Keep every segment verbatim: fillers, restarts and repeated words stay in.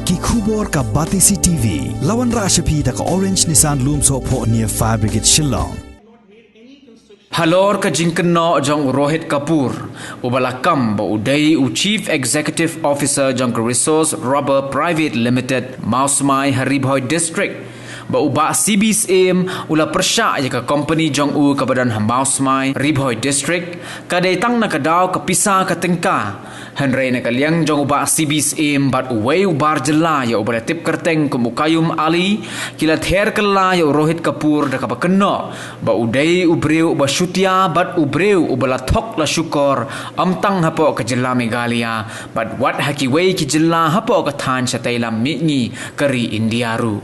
Ki khubor ka Batesi T V. La wanrah sha phi da ka Orange Nissan Lumsohphoh near Fire Brigade Shillong. Halor ka jingkynnoh jong u Rohit Kapoor, uba la kam ba u dei u Chief Executive Officer jong ka Resource Rubber Private Limited, Mawsmai ha Ri Bhoi District, ba u Bah C B Syiem u la pyrshah ïa ka company jong u kaba don ha Mawsmai, Ri Bhoi District, ka dei tang na ka daw ka pisa ka tyngka. Hynrei na ka liang jong u Bah C B Syiem bad uwei u bar jylla ïa uba la tip kyrteng kum u Kayum Ali, ki la ther kylla ïa u Rohit Kapoor da kaba kynnoh ba u dei u briew uba shutia bad u briew uba la thok la shukor, ym tang hapoh ka jylla Meghalaya bad wat ha kiwei ki jylla hapoh ka thaiñ shatei lam mihngi ka ri India ruh.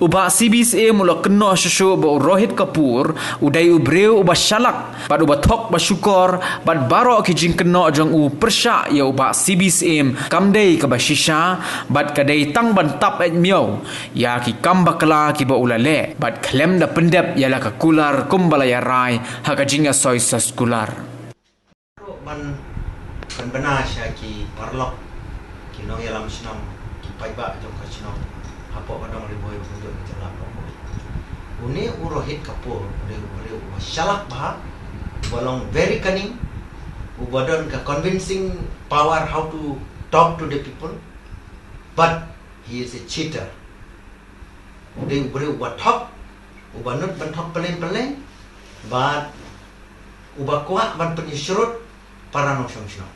U Bah C B Syiem u la kynnoh shuh shuh ba u Rohit Kapoor u dei u briew uba shalak bad uba thok ba shukor, bad baroh ki jingkynnoh jong u pyrshah ïa u Bah C B Syiem kam dei kaba shisha, bad ka dei tang ban tap eit miaw ïa ki kam bakla kiba u la leh, bad khlem da pyndep ïa la ka kular kumba la ïarai ha ka jingïasoi soskular. Ruh ban, ban bna sha ki paralok, ki nongïalam shnong, ki paidbah jong ka shnong hapoh ka dong Ri Bhoi, u Ri Bhoi ka jylla Pahoi. Une u Rohit Kapoor u dei u briew uba shalak bha, uba long very cunning, uba don ka convincing power how to talk to the people, but he is a cheater. U dei u briew uba thok, uba nud ban thok pylleng pylleng, bad uba kwah ban pynïasyrut para nongshong shnong.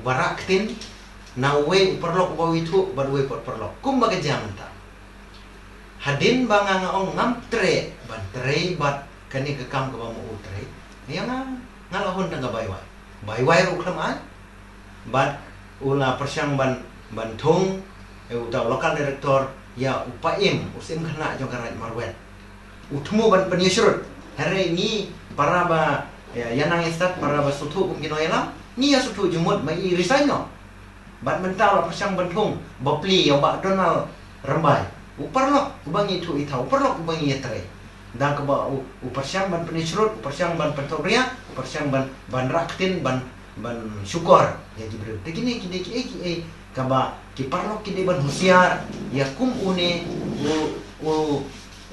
Uba rah ktien na uwei u paralok uba u ithuh bad uwei pat paralok. Kumba ka jia mynta. Hadien ba nga nga ong ngam treh ban trei bad kane ka kam kaba ma u trei, ïa nga, nga la hun tang ka bai wai. Bai wai ruh khlem ai. Bad u la pyrshang ban, ban thung, eh, uta u local director ïa u Paiem, u Syiem Khynnah jong ka Raid Marwet. U thmu ban pynïasyrut. Hynrei ngi para ba, ïa, ïa nang ïa stad para ba sngewthuh kum ki nongïalam, ngi ïa sngewthuh jingmut ba i resign noh. Bad mynta u la pyrshang ban thung bapli ïa u Bah Donald Rymbai. U paralok uba ngi ithuh ithaw, u paralok uba ngi ïatrei. Da kaba u, u pyrshang ban pynïasyrut, u pyrshang ban pynthok ria, u pyrshang ban, ban rah ktien, ban, ban shukor ïa ki briew. Te kine ki dei kiei kiei kaba ki paralok ki dei ban husiar ïa kum une u, u,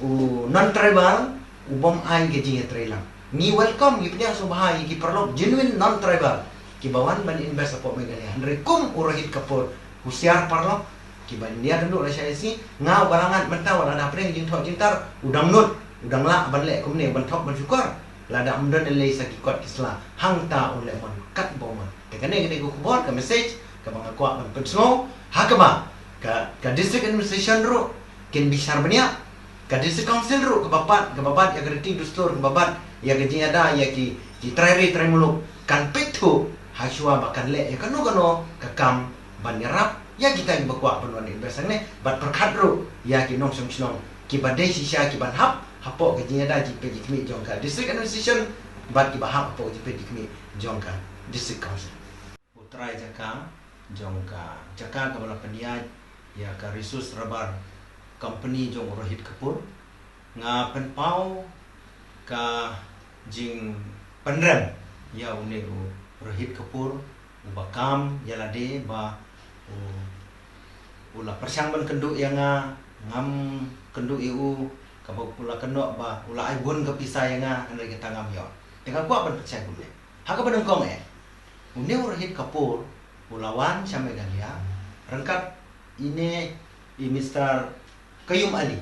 u non-tribal u bym ai ka jingïatreilang. Ngi welcome, ngi pdiang sngewbha ïa ki paralok genuine non-tribal kiba wan ban invest hapoh Meghalaya. Hynrei kum u Rohit Kapoor, husiar paralok, kiba India kynduh la shah ïasi, nga uba la ngat mynta wat lada pdeng jingthoh jingtar, u dang nud, u dang lah ban leh kumne, ban thok ban shukor. Lada ym don lei sa ki kot ki sla, hangta un leh mon katba u mon. Te kane kane ka khubor, ka message kaba nga kwah ban pynsngew ha kaba ka, ka district administration ruh kin bishar bniah, ka district council ruh kaba bat, kaba bat ïa ka riti dustur, kaba bat ïa ka jingïada ïa ki, ki trai ri trai muluk, kan peit thuh ha shuwa ba kan leh ïa kano kano ka kam ban ïarap ïa kita kiba kwah ban wan invest hangne, bad pyrkhat ruh ïa ki nongshong shnong kiba dei shisha kiban hap hapoh ka jingïada jingpeit jingkhmih jong ka district administration bad kiba hap hapoh ka jingpeit jingkhmih jong ka district council. U trai jaka jong ka jaka kaba la pynïaid ïa ka Resource Rubber Company jong u Rohit Kapoor, nga pynpaw ka jingpynrem ïa une u Rohit Kapoor, uba kam ïa lade ba u, u la pyrshang ban kynduh ïa nga, ngam kynduh ïa u, kaba u la kynnoh ba u la ai bun ka pisa ïa nga, hynrei kata ngam ïoh. Te nga kwah ban pynshai kumne. Ha kaba nyngkong eh, une u Rohit Kapoor u la wan sha Meghalaya ryngkat ine i Mister Kayum Ali,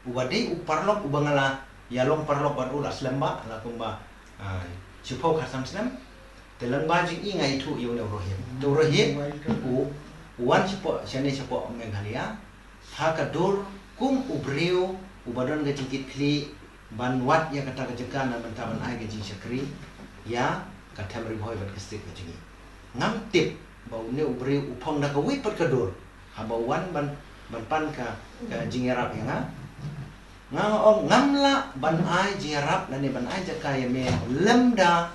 uba dei u paralok uba nga la ïalong paralok bad u la slem bha, la kumba, ah, shiphew khatsan snem. Te lyngba jong i nga ithuh ïa une u Rohit. Te u Rohit u, u wan shapoh, shane shapoh Meghalaya ha ka dur kum u briew uba don ka jingkitkhlieh ban wad ïa kata ka jaka na bynta ban ai ka jingshakri ïa ka them Ri Bhoi bad ka state ka jong ngi. Ngam tip ba une u briew u phong da kawei pat ka dur haba u wan ban, ban pan ka, ka jingïarap ïa nga. Nga ong ngam lah ban ai jingïarap lane ban ai jaka ïa me lymda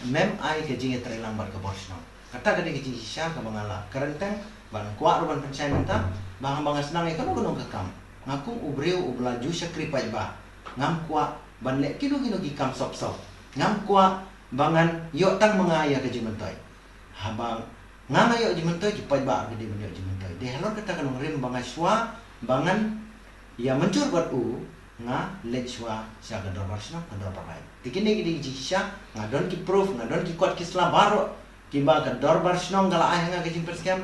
mem ai ka jingïatreilang bad ka bor shnong. Kata ka dei ka jingshisha kaba nga la kren teng, ba nga kwah ruh ban pynshai mynta, ba haba nga sdang ïa kano kano ka kam, nga kum u briew uba la ju shakri paidbah, ngam kwah ban leh kino kino ki kam sop sop. Ngam kwah ba ngan ïoh tang ma nga ïa ka jingmyntoi. Haba nga nga ïoh jingmyntoi, ki paidbah ruh ki dei ban ïoh jingmyntoi. Te halor kata ka nongrim ba nga shuwa ba ngan ïa mynjur bad u, nga leit shuwa sha ka dorbar shnong, ka dorbar raid. Te kine ki dei ki jingshisha, nga don ki proof, nga don ki kot ki sla baroh kiba ka dorbar shnong ka la ai ha nga ka jingpyrskhem,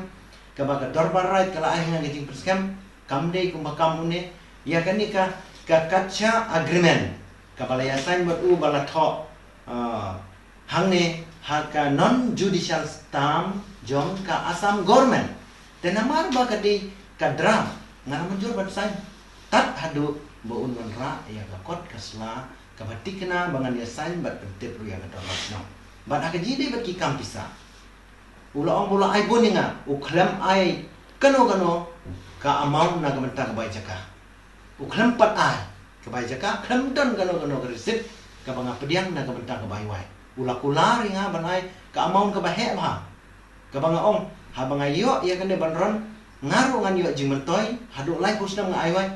kaba ka dorbar raid ka la ai ha nga ka jingpyrskhem. Kam dei kumba kam une, ïa kane ka, ka CAPTCHA agreement kaba la ïa sign bad u ba la thoh, ah, hangne ha ka non judicial stamp jong ka Assam government. Te namar ba ka dei ka draft, nga la mynjur ban sign tad haduh ba un wanrah ïa ka kot ka sla kaba tikna ba ngan ïa sign bad pyntip ruh ïa ka dorbar shnong. Bad ha ka jingdei bad ki kam pisa, u la ong ba u la ai bun ïa nga, u khlem ai kano kano ka amount na ka bynta ka bai jaka. U khlem pat ai ka bai jaka, khlem don kano kano ka receipt kaba nga pdiang na ka bynta ka bai wai. U la kular ïa nga ban ai ka amount kaba heh bha. Kaba nga ong, haba nga ïoh ïa kane ban ron, nga ruh ngan ïoh jingmyntoi, haduh laiphew snem nga ai wai.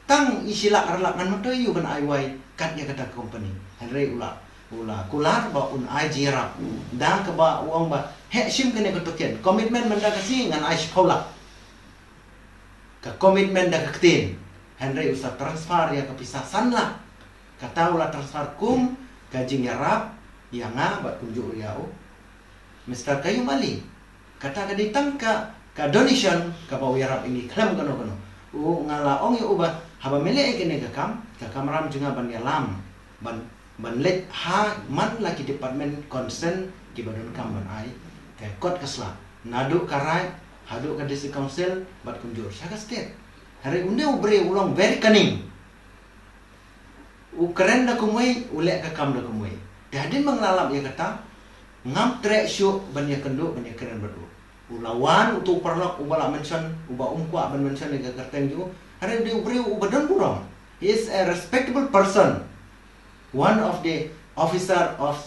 Tang ishi lak ar lak ngan myntoi ïa u ban ai wai kat ïa kata ka company. Hynrei u la, u la kular ba un ai jingïarap. Da kaba u ong ba, heh shim kane ka token. Commitment mynta ka sngi ngan ai shiphew lak. Ka commitment da ka ktien. Hynrei u sa transfer ïa ka pisa san lak. Kata u la transfer kum ka jingïarap ïa nga bad kumjuh ruh ïa u Mister Kayum Ali. Kata ka dei tang ka, ka donation kaba u ïarap ïa ngi khlem kano kano. U, nga la ong ïa u ba haba me leh ïa kane ka kam, ka kamram jong nga ban ïalam, ban, ban leit ha man la ki department concern kiba donkam ban ai ka kot ka sla, naduh ka raid haduh ka district council bad kumjuh sha ka state. Hynrei une u briew u long very cunning. U kren da kumwei, u leh ka kam da kumwei. Te hadien ba nga la lap ïa kata, ngam treh shuh ban ïakynduh, ban ïakren bad u. U la wan uto u paralok uba la mention, uba ym kwah ban mention ïa ka kyrteng jong u. Hynrei u dei u briew uba don burom. He is a respectable person. One of the officer of,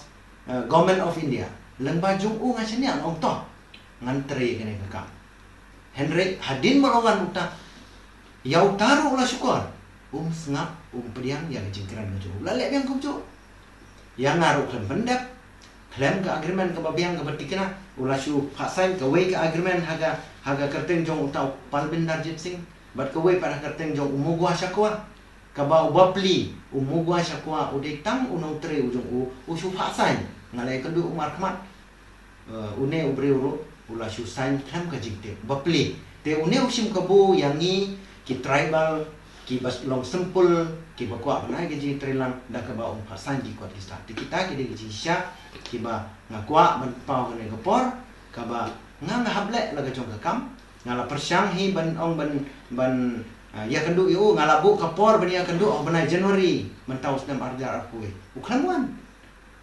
uh, Government of India. Lyngba jong u nga shaniah, nga ong to, ngan trei ïa kane ka kam. Hynrei hadien ba la wan uta, ïa uta ruh u la shukor. Um sngap, um pdiang ïa ka jingkren ka jong u. La leh biang kumjuh. Ïa nga ruh khlem pyndep, khlem ka agreement kaba biang kaba tikna, u la shu phah sign kawei ka agreement ha ka, ha ka kyrteng jong uta u Palbindarjit Singh, bad kawei pat ha ka kyrteng jong u Mogwa Shakwa. Kaba u bapli, u Mogwa Shakwa u dei tang u nongtrei u jong u, u shu phah sign. Nga la ïakynduh u markhmat. Eh, une u briew ruh u la shu sign khlem ka jingtip. Bapli. Te une u shim kabu ïa ngi ki tribal, kiba long simple, kiba kwah ban ai ka jingtreilang da kaba um phah sign ki kot ki sla. Te kita ki dei ki jingshisha kiba nga kwah ban paw ha kane ka por, kaba nga, nga hap leh la ka jong ka kam. Nga la pyrshang hi ban ong ban, ban, ah, ïakynduh ïa u, nga la buh ka por ban ïakynduh ha u bnai January mynta u snem ar hajar arphew wei. U khlem wan.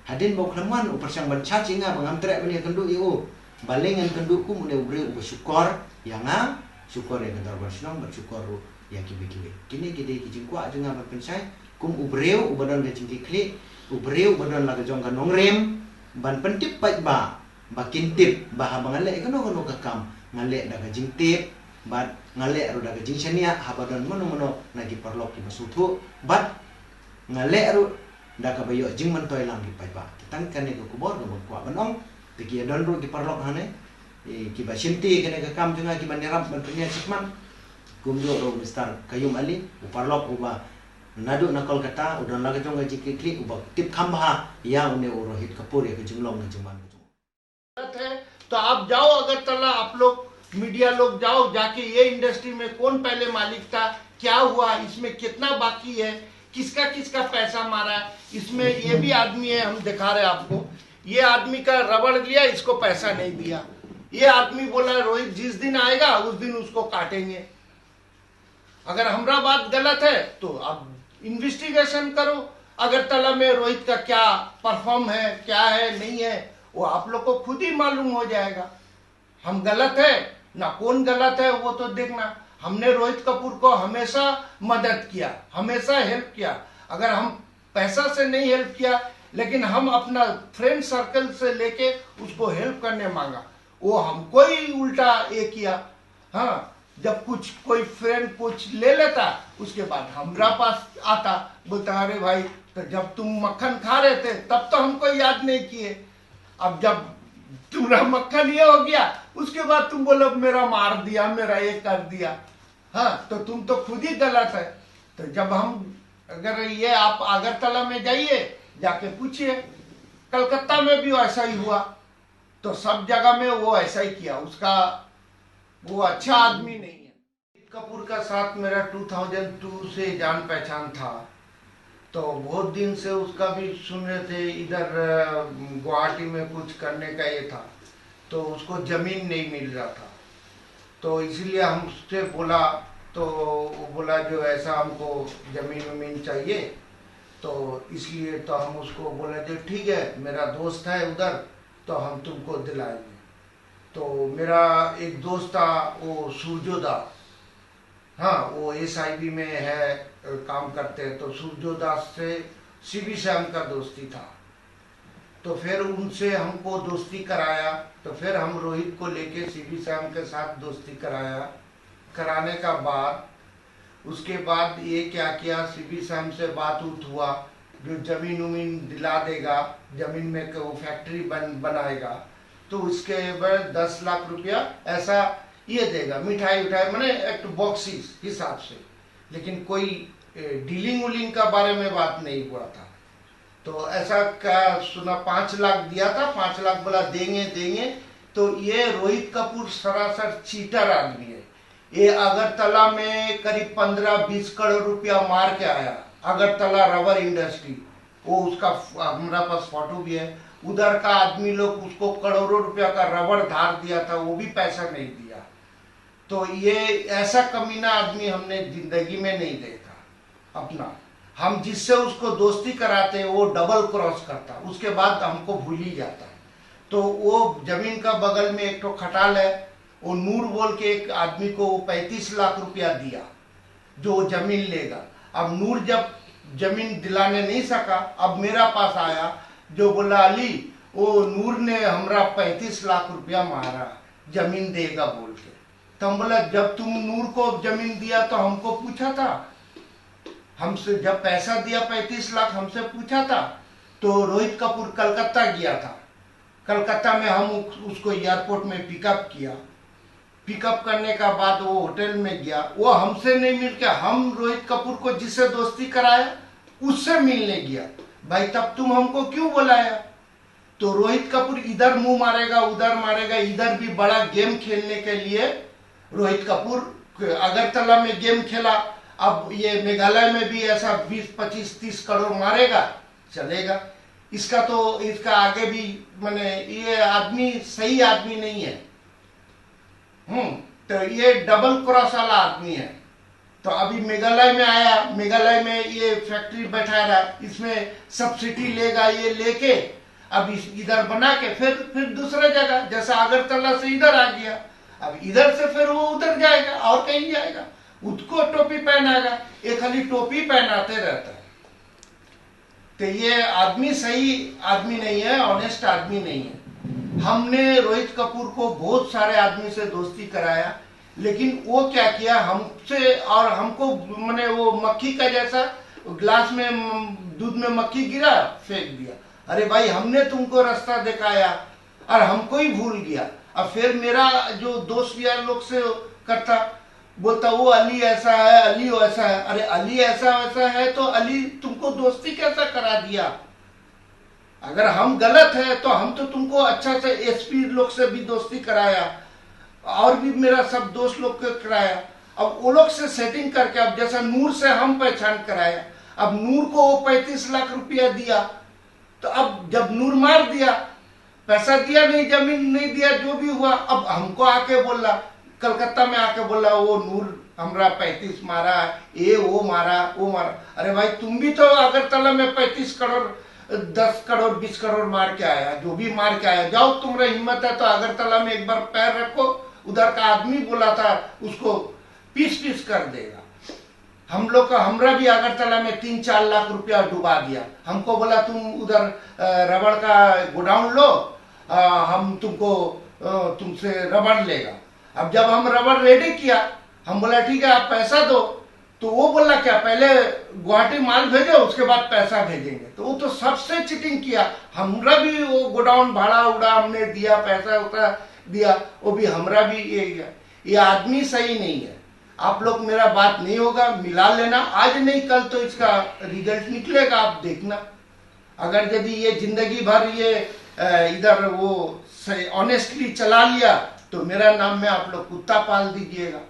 Hadien ba u khlem wan, u pyrshang ban charge ïa nga ba ngam treh ban ïakynduh ïa u. Balei ngan kynduh kum une u briew uba shukor ïa nga, shukor ïa ka dorbar shnong bad shukor ruh ïa kiwei kiwei. Kine ki dei ki jingkwah jong nga ban pynshai kum u briew uba don ka jingkitkhlieh, u briew uba don la ka jong ka nongrim ban pyntip paidbah. Ba kin tip ba haba nga leh kano kano ka kam, nga leh da ka jingtip bad nga leh ruh da ka jingshaniah haba don mano mano na ki paralok kiba sngewthuh, bad nga leh ruh da kaba ïoh jingmyntoi lang ki paidbah. Te tang kane ka khubor kaba nga kwah ban ong. Te ki ïa don ruh ki paralok hangne, eh, kiba shimti kane ka kam jong nga, kiban ïarap ban pynïaid shakhmat. Kumjuh ruh Mister Kayum Ali, u paralok uba naduh na Kolkata, u don la ka jong ka jingkitkhlieh, uba tip kham bha ïa une u Rohit Kapoor, ïa ka jinglong ka jingman ka jong u. गलत है, तो आप जाओ अगरतला, आप लोग मीडिया लोग जाओ, जाके ये इंडस्ट्री में कौन पहले मालिक था, क्या हुआ, इसमें कितना बाकी है, किसका किसका पैसा मारा है, इसमें ये भी आदमी है, हम दिखा रहे हैं आपको, ये आदमी का रबड़ लिया, इसको पैसा नहीं दिया। ये आदमी बोला, रोहित जिस दिन आएगा उस दिन उसको काटेंगे। अगर हमरा बात गलत है तो आप इन्वेस्टिगेशन करो, अगरतला में रोहित का क्या परफॉर्म है, क्या है, नहीं है, वो आप लोग को खुद ही मालूम हो जाएगा। हम गलत है ना, कौन गलत है वो तो देखना। हमने रोहित कपूर को हमेशा मदद किया, हमेशा हेल्प किया। अगर हम पैसा से नहीं हेल्प किया, लेकिन हम अपना फ्रेंड सर्कल से लेके उसको हेल्प करने मांगा, वो हमको ही उल्टा ये किया। हाँ, जब कुछ कोई फ्रेंड कुछ ले लेता, उसके बाद हमरा पास आता, बोलता, अरे भाई, तो जब तुम मक्खन खा रहे थे तब तो हमको याद नहीं किए, अब जब तुम्हारा मक्खन ये हो गया, उसके बाद तुम बोलो मेरा मार दिया, मेरा ये कर दिया। हाँ, तो तुम तो खुद ही गलत है। तो जब हम, अगर ये आप अगरतला में जाइए, जाके पूछिए, कलकत्ता में भी वैसा ही हुआ। तो सब जगह में वो ऐसा ही किया, उसका, वो अच्छा आदमी नहीं है। कपूर का साथ मेरा टू थाउजेंड टू से जान पहचान था, तो बहुत दिन से उसका भी सुन रहे थे, इधर अ, गुवाहाटी में कुछ करने का ये था, तो उसको जमीन नहीं मिल रहा था। तो इसीलिए हम उससे बोला, तो वो बोला जो ऐसा हमको जमीन वमीन चाहिए, तो इसलिए तो हम उसको बोला जो ठीक है, मेरा दोस्त है उधर, तो हम तुमको दिलाएंगे। तो मेरा एक दोस्त था, वो सूरजो दास, हाँ, वो एसआईबी में है, अ, काम करते हैं। तो सूरजो दास से सीबी श्याम का दोस्ती था। तो फिर उनसे हमको दोस्ती कराया, तो फिर हम रोहित को लेके सीबी श्याम के साथ दोस्ती कराया। कराने का बाद, उसके बाद ये क्या किया, सीबी श्याम से बात उठ हुआ, जो जमीन उमीन दिला देगा, जमीन में वो फैक्ट्री बन बनाएगा, तो उसके ऊपर दस लाख रुपया ऐसा ये देगा, मिठाई उठाई, माने एक बॉक्सिस हिसाब से। लेकिन कोई डीलिंग उलिंग का बारे में बात नहीं हुआ था। तो ऐसा क्या सुना, पाँच लाख दिया था, पाँच लाख बोला देंगे देंगे। तो ये रोहित कपूर सरासर चीटर आदमी है। ये अगरतला में करीब पंद्रह बीस करोड़ रुपया मार के आया, अगरतला रबर इंडस्ट्री। वो उसका फ- हमारा पास फोटो भी है। उधर का आदमी लोग उसको करोड़ों रुपया का रबर धार दिया था, वो भी पैसा नहीं दिया। तो ये ऐसा कमीना आदमी हमने जिंदगी में नहीं देखा। अपना, हम जिससे उसको दोस्ती कराते, वो डबल क्रॉस करता, उसके बाद हमको भूल ही जाता। तो वो जमीन का बगल में एक ठो खटाल है, वो नूर बोल के एक आदमी को वो पैंतीस लाख रुपया दिया, जो वो जमीन लेगा। अब नूर जब जमीन दिलाने नहीं सका, अब मेरा पास आया, जो बोला, "अली, वो नूर ने हमरा पैंतीस लाख रुपया मारा, जमीन देगा बोल के।" तो हम बोला, "जब तुम नूर को जमीन दिया तो हमको पूछा था, हमसे जब पैसा दिया पैंतीस लाख, हमसे पूछा था।" तो रोहित कपूर कलकत्ता गया था। कलकत्ता में हम उ- उसको एयरपोर्ट में पिकअप किया। पिकअप करने का बाद वो होटल में गया, वो हमसे नहीं मिल के हम रोहित कपूर को जिससे दोस्ती कराया, उससे मिलने गया। "भाई, तब तुम हमको क्यों बुलाया?" तो रोहित कपूर इधर मुंह मारेगा, उधर मारेगा, इधर भी बड़ा गेम खेलने के लिए रोहित कपूर अगरतला में गेम खेला। अब ये मेघालय में भी ऐसा बीस पच्चीस तीस करोड़ मारेगा, चलेगा। इसका तो, इसका आगे भी, माने, ये आदमी सही आदमी नहीं है। हम्म। तो ये डबल क्रॉस वाला आदमी है। तो अभी मेघालय में आया, मेघालय में ये फैक्ट्री बैठा रहा, इसमें सब्सिडी लेगा, ये लेके अब इस, इधर बना के फिर फिर दूसरा जगह, जैसा अगरतला से इधर आ गया, अब इधर से फिर वो उधर जाएगा और कहीं जाएगा, उसको टोपी पहनाएगा। ये खाली टोपी पहनाते रहता है। तो ये आदमी सही आदमी नहीं है, ऑनेस्ट आदमी नहीं है। हमने रोहित कपूर को बहुत सारे आदमी से दोस्ती कराया, लेकिन वो क्या किया, हमसे और हमको, मैंने वो मक्खी का जैसा ग्लास में, म, दूध में मक्खी गिरा, फेंक दिया। अरे भाई, हमने तुमको रास्ता दिखाया और हमको ही भूल गया। अब फिर मेरा जो दोस्त यार लोग से करता, बोलता, "वो अली ऐसा है, अली वैसा है।" अरे, अली ऐसा वैसा है तो अली तुमको दोस्ती कैसा करा दिया? अगर हम गलत है तो हम तो तुमको अच्छा से एसपी लोग से भी दोस्ती कराया और भी मेरा सब दोस्त लोग को कराया। अब वो लोग से सेटिंग करके, अब जैसा नूर से हम पहचान कराया, अब नूर को वो पैंतीस लाख रुपया दिया, तो अब जब नूर मार दिया, पैसा दिया नहीं, जमीन नहीं दिया, जो भी हुआ, अब हमको आके बोला, कलकत्ता में आके बोला, "वो नूर हमरा पैंतीस मारा, ये वो मारा, वो मारा।" अरे भाई, तुम भी तो अगरतला में पैंतीस करोड़, दस करोड़, बीस करोड़ मार के आया, जो भी मार के आया, जाओ, तुम्हारा हिम्मत है तो अगरतला में एक बार पैर रखो। उधर का आदमी बोला था, उसको पीस पीस कर देगा। हम लोग का, हमरा भी अगरतला में तीन चार लाख रुपया डुबा दिया। हमको बोला, "तुम उधर, अ, रबड़ का गोडाउन लो, अ, हम तुमको, अ, तुमसे रबड़ लेगा।" अब जब हम रबड़ रेडी किया, हम बोला, "ठीक है, आप पैसा दो।" तो वो बोला क्या, पहले गुवाहाटी माल भेजो, उसके बाद पैसा भेजेंगे। तो वो तो सबसे चीटिंग किया। हमारा भी वो गोडाउन भाड़ा उड़ा हमने दिया, पैसा उठा दिया, वो भी हमारा भी ये गया। ये आदमी सही नहीं है। आप लोग, मेरा बात नहीं होगा, मिला लेना, आज नहीं कल तो इसका रिजल्ट निकलेगा, आप देखना। अगर यदि ये जिंदगी भर ये इधर वो ऑनेस्टली चला लिया, तो मेरा नाम में आप लोग कुत्ता पाल दीजिएगा।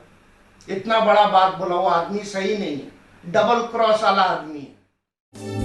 इतना बड़ा बात बोला, वो आदमी सही नहीं है, डबल क्रॉस वाला आदमी है।